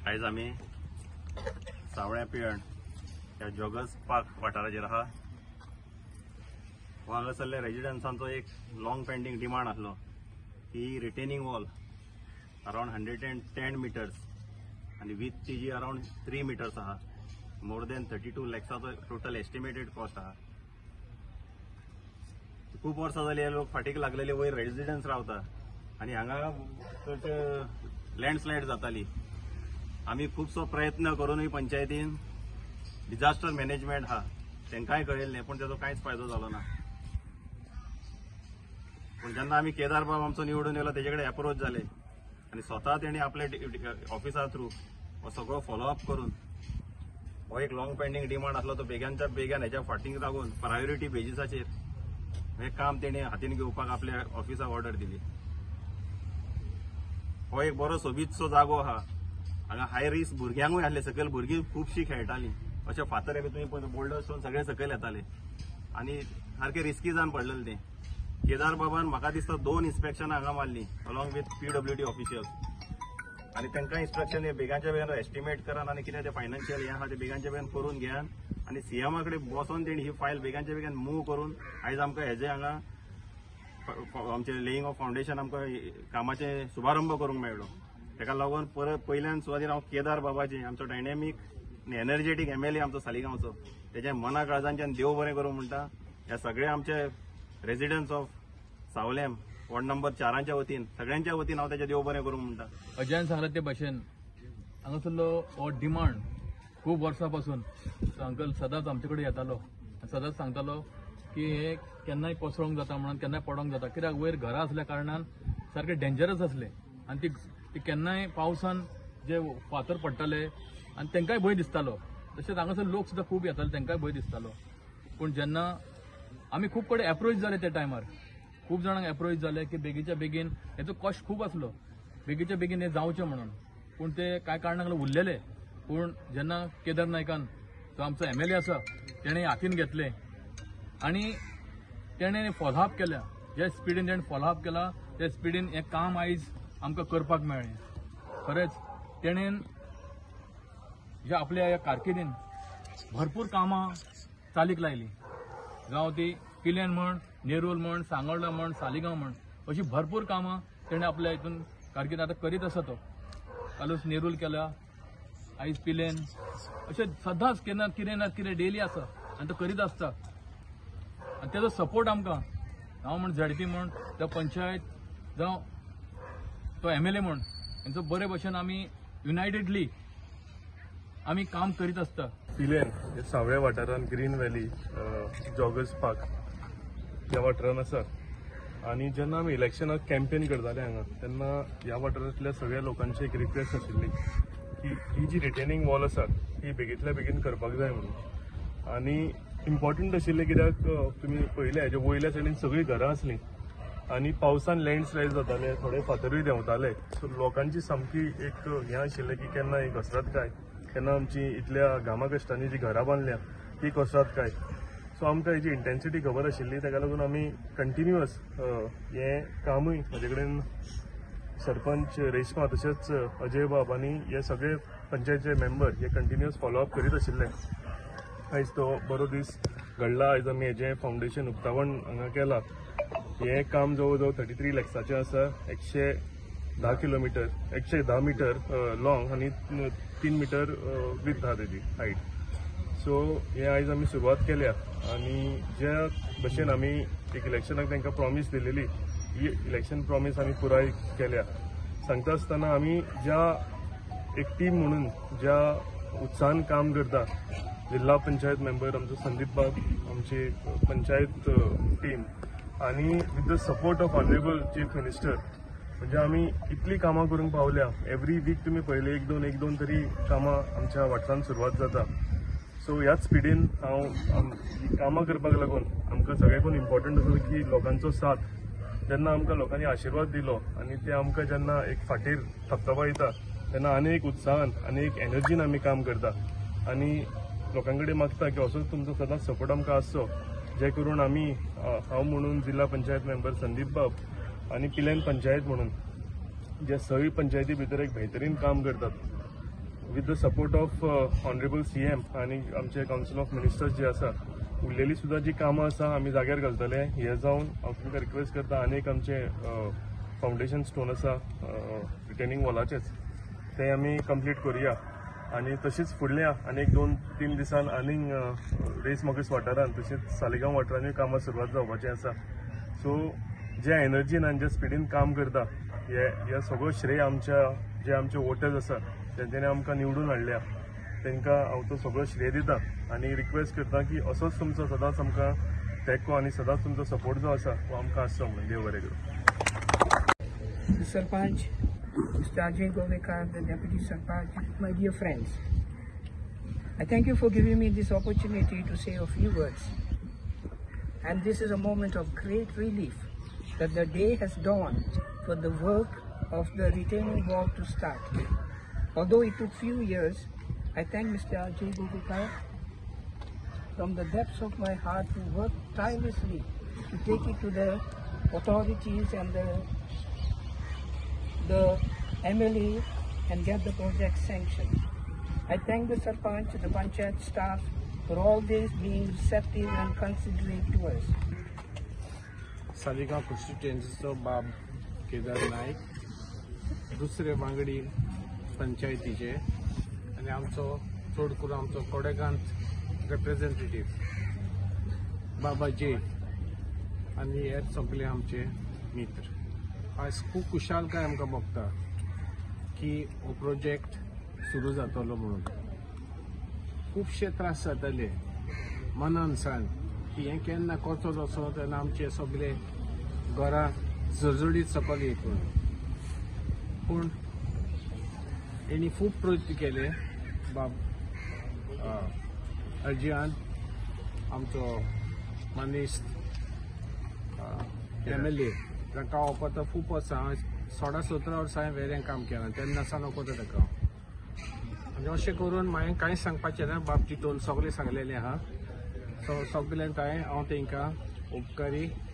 आयज आमी सावळ्या पिळण ह्या जॉगर्स पार्क वाठाराचेर आहा. हो हांगासरल्या रेजिडन्सांचो एक लॉंग पेंडींग डिमांड आसलो की retaining wall around 110 meters आनी विथ तिजी अरावंड 3 मिटर्स आहा. मोर दॅन 32 लॅक्साचो टोटल एस्टिमेटेड कॉस्ट आहा. खूब वर्सां जाली हे लोक फाटीक लागलेले वयर रेजिडन्स रावता आनी हांगा चडशे लँडस्लायड जाताली. आमी खुबसो प्रयत्न करूनय पंचायतीन डिझास्टर मॅनेजमेंट आहा तांकांय कळयल्लें, पूण तेजो कांयच फायदो जालो ना. पूण जेन्ना आमी केदार बाब आमचो निवडून येयलो तेजे कडेन एप्रोच जाले आनी स्वता तेणी आपले ऑफिसा थ्रू हो सगळो फॉलोअप करून हो एक लॉंग पेंडींग डिमांड आसलो तो बेगानच्या बेगान हेच्या फाटीक लागून प्रायोरिटी बेजिसाचेर हें काम तेणी हातीन घेवपाक आपल्या ऑफिसाक ऑर्डर दिली. हो एक बरो सोबीतसो जागो आहा. हांगा हाय रिस्क भुरग्यांकूय आसले, सकयल भुरगीं खुबशीं खेळटालीं. अशे फातर तुमी पळय बोल्डर स्टोन सगळे सकयल येताले आनी सारकें रिस्की जावन पडलेलें तें. केदार बाबान म्हाका दिसता 2 इन्स्पेक्शनां हांगा मारलीं along with PWD officials आनी तांकां इन्स्ट्रक्शन बेगानच्या बेगान एस्टिमेट करान आनी कितें तें फायनान्शियल हें आहा तें बेगानच्या बेगान करून घेयान आनी सीएमा कडेन बसोन तेणी ही फायल बेगानच्या बेगान मूव करून आयज आमकां हेजे हांगा आमचें लेईंग ऑफ फावंडेशन आमकां कामाचें शुभारंभ करूंक मेळ्ळो. ताका लागून परत पयल्यान सुवातीर हांव केदार बाबाचें, आमचो डायनेमीक आनी एनर्जेटीक एमएलए आमचो सालिगांवचो, तेच्या मना काळजांच्यान देव बरें करूं म्हणटा. ह्या सगळे आमचे रेजिडन्स ऑफ सावलेम वॉर्ड नंबर 4 वतीन सगळ्यांच्या वतीन हांव तेजें देव बरें करूं म्हणटा. अजयान सांगलां ते भाशेन हांगासरलो हो डिमांड खूब वर्सां पासून अंकल सदांच आमचे कडेन येतालो, सदांच सांगतालो की हे केन्नाय कोसळोंक जाता म्हणून, केन्नाय पडोंक जाता, कित्याक वयर घरां आसल्या कारणान सारकें डेंजरस आसलें आनी ती केन्नाय पावसान जे फातर पडटाले आनी तांकांय भंय दिसतालो. तशेंच हांगासर लोक सुद्दां खूब येताले, तांकांय भंय दिसतालो. पूण जेन्ना आमी खूब कडेन एप्रोच जाले त्या टायमार, खूब जाणांक एप्रोच जाले की बेगीच्या बेगीन हेचो कॉस्ट खूब आसलो, बेगीच्या बेगीन हें जावचें म्हणून, पूण ते कांय कारणाक लागून उरलेले. पूण जेन्ना केदार नायकान जो आमचो एमएलए आसा तेणें हातीन घेतलें आनी तेणें फॉलोअप केल्या, ज्या स्पिडीन तेणें फॉलोअप केला त्या स्पिडीन हें काम आयज आमकां करपाक मेळ्ळें. खरेंच तेणें ज्या आपल्या ह्या कारकिर्दीन भरपूर कामां चालीक लायलीं, जावं ती पिल्यान म्हण, नेरूल म्हण, सांगोल्डा म्हण, सालिगांव म्हण, अशी भरपूर कामां तेणें आपल्या हितून कारकिर्द आतां करीत आसा. तो कालूच नेरूल केला, आयज पिलेन, अशें सदांच केन्ना कितें ना कितें डेली आसा आनी तो करीत आसता. आनी तेजो सपोर्ट आमकां हांव म्हण झेडपी म्हण, जावं पंचायत, जावं तो एमएलए म्हण, हेंचो बरे भशेन आमी युनायटेडली आमी काम करीत आसता. पिलेन हे सावळ्या वाठारांत ग्रीन व्हॅली जॉगर्स पार्क ह्या वाठारांत आसा आनी जेन्ना आमी इलेक्शनाक कॅम्पेन करताले हांगा तेन्ना ह्या वाठारांतल्या सगळ्या लोकांची एक रिक्वेस्ट आशिल्ली की ही जी रिटेनिंग वॉल आसा ही बेगींतल्या बेगीन करपाक जाय म्हणून. आनी इम्पॉर्टंट आशिल्लें कित्याक तुमी पळयलें हेज्या वयल्या सायडीन सगळीं घरां आसलीं आनी पावसान लँडस्लायड जाताले, थोडे फातरूय देंवताले. सो लोकांची सामकी एक हें आशिल्लें की केन्ना ही घसरत काय, केन्ना आमची इतल्या घामा कश्टांनी जी घरां बांदल्या ती कोसळत काय. सो आमकां हेजी इंटेन्सिटी खबर आशिल्ली, ताका लागून आमी कंटिन्युअस हें कामूय म्हजे कडेन सरपंच रेश्मा तशेंच अजय बाब आनी हे सगळे पंचायतीचे मेंबर हे कंटिन्युअस फॉलोअप करीत आशिल्ले. आयज तो बरो दीस घडला. आयज आमी हेजें फावंडेशन उक्तावण हांगा केलां. हें काम जवळ जवळ 33 लॅक्साचें आसा, 110 किलोमिटर, 110 मिटर लॉंग आनी 3 मिटर विथ आहा तेजी हायट. सो हें आयज आमी सुरवात केल्या आनी ज्या भशेन आमी एक इलेक्शनाक तांकां प्रॉमीस दिलेली ही इलेक्शन प्रॉमीस आमी पुराय केल्या. सांगता आसतना आमी ज्या एक टीम म्हणून ज्या उत्साहान काम करता, जिल्हा पंचायत मेंबर आमचो संदीप बाब, आमची पंचायत टीम आनी with the support of honourable chief minister, म्हणजे आमी इतली कामां करूंक पावल्या. एवरी वीक तुमी पळयले एक दोन तरी कामां आमच्या वाठारांत सुरवात जाता. सो ह्याच स्पिडीन हांव ही कामां करपाक लागून आमकां सगळ्याकून इम्पॉर्टंट आसा की लोकांचो साथ, जेन्ना आमकां लोकांनी आशिर्वाद दिलो आनी ते आमकां जेन्ना एक फाटीर थपथपायता तेन्ना आनी एक उत्साहान आनी एक एनर्जीन आमी काम करता आनी लोकां कडेन मागता की असोच तुमचो सदांच सपोर्ट आमकां आसचो, जे करून आमी हांव म्हणून जिल्हा पंचायत मेंबर संदीप बाब आनी पिलेन पंचायत म्हणून जे सगळी पंचायती भितर एक बेहतरीन काम करतात. With the support of honourable CM आनी आमचे कावन्सील ऑफ मिनिस्टर्स जे आसा, उरलेली सुद्दां जी कामां आसा आमी जाग्यार घालतले. हे जावन हांव तुमकां रिक्वेस्ट करता, आनी एक आमचे फावंडेशन स्टोन आसा रिटेनिंग वॉलाचेच, ते आमी कंप्लीट करुया. आनी तशीच फुडल्या आनी एक 2-3 दिसान आनीक रेस मागीस वाठारान तशीच सालिगांव वाठारानूय कामां सुरवात जावपाची आसा. सो जे एनर्जीन आनी जे स्पिडीन काम करता हे सगळो श्रेय आमच्या जे आमचे वोटर्स आसा तेंच्यांनी आमकां निवडून हाडल्या तांकां हांव तो सगळो श्रेय दिता आनी रिक्वेस्ट करता की असोच तुमचो सदांच आमकां तेंको आनी सदांच तुमचो सपोर्ट जो आसा तो आमकां आसचो म्हणून. देव बरें करूं. The Sarpanch, Mr. Ajay Govekar, the Deputy Sarpanch, my dear friends, I thank you for giving me this opportunity to say a few words. And this is a moment of great relief that the day has dawned for the work of the retaining wall to start. Although it took few years, I thank Mr. Ajay Govekar from the depths of my heart, who worked tirelessly to take it to the authorities and the MLA and get the project sanctioned. I thank the Sarpanch, the Panchayat staff for always being receptive and considerate to us. Saligao कॉन्स्टिट्युएन्सीचो बाब केदार नायक, दुसरे वांगडी पंचायतीचे आनी आमचो चड करून आमचो कोडेगांत representative बाबा जे आनी हेर सगळे आमचे मित्र, आयज खूब खुशालकाय आमकां भोगता की हो प्रोजेक्ट सुरू जातलो म्हणून. खुबशे त्रास जाताले मनान सान की हें केन्ना करचो जसो तेन्ना आमचे सगळे घरां जळजळीत सकयल येत म्हणून. पूण हेणी खूब प्रयत्न केले बाब अर्जियान, आमचो मानेस्त MLA, तांकां वखद खूब वर्सां, हांवें 16-17 वर्सां हांवें वेऱ्यां काम केलां तेन्ना सावन वखद ताका. आनी अशें करून हांवें कांयच सांगपाचें ना, बाब तितून सगळें सांगलेलें आहा. सो सगळ्यांत हांवें हांव तांकां उपकारी.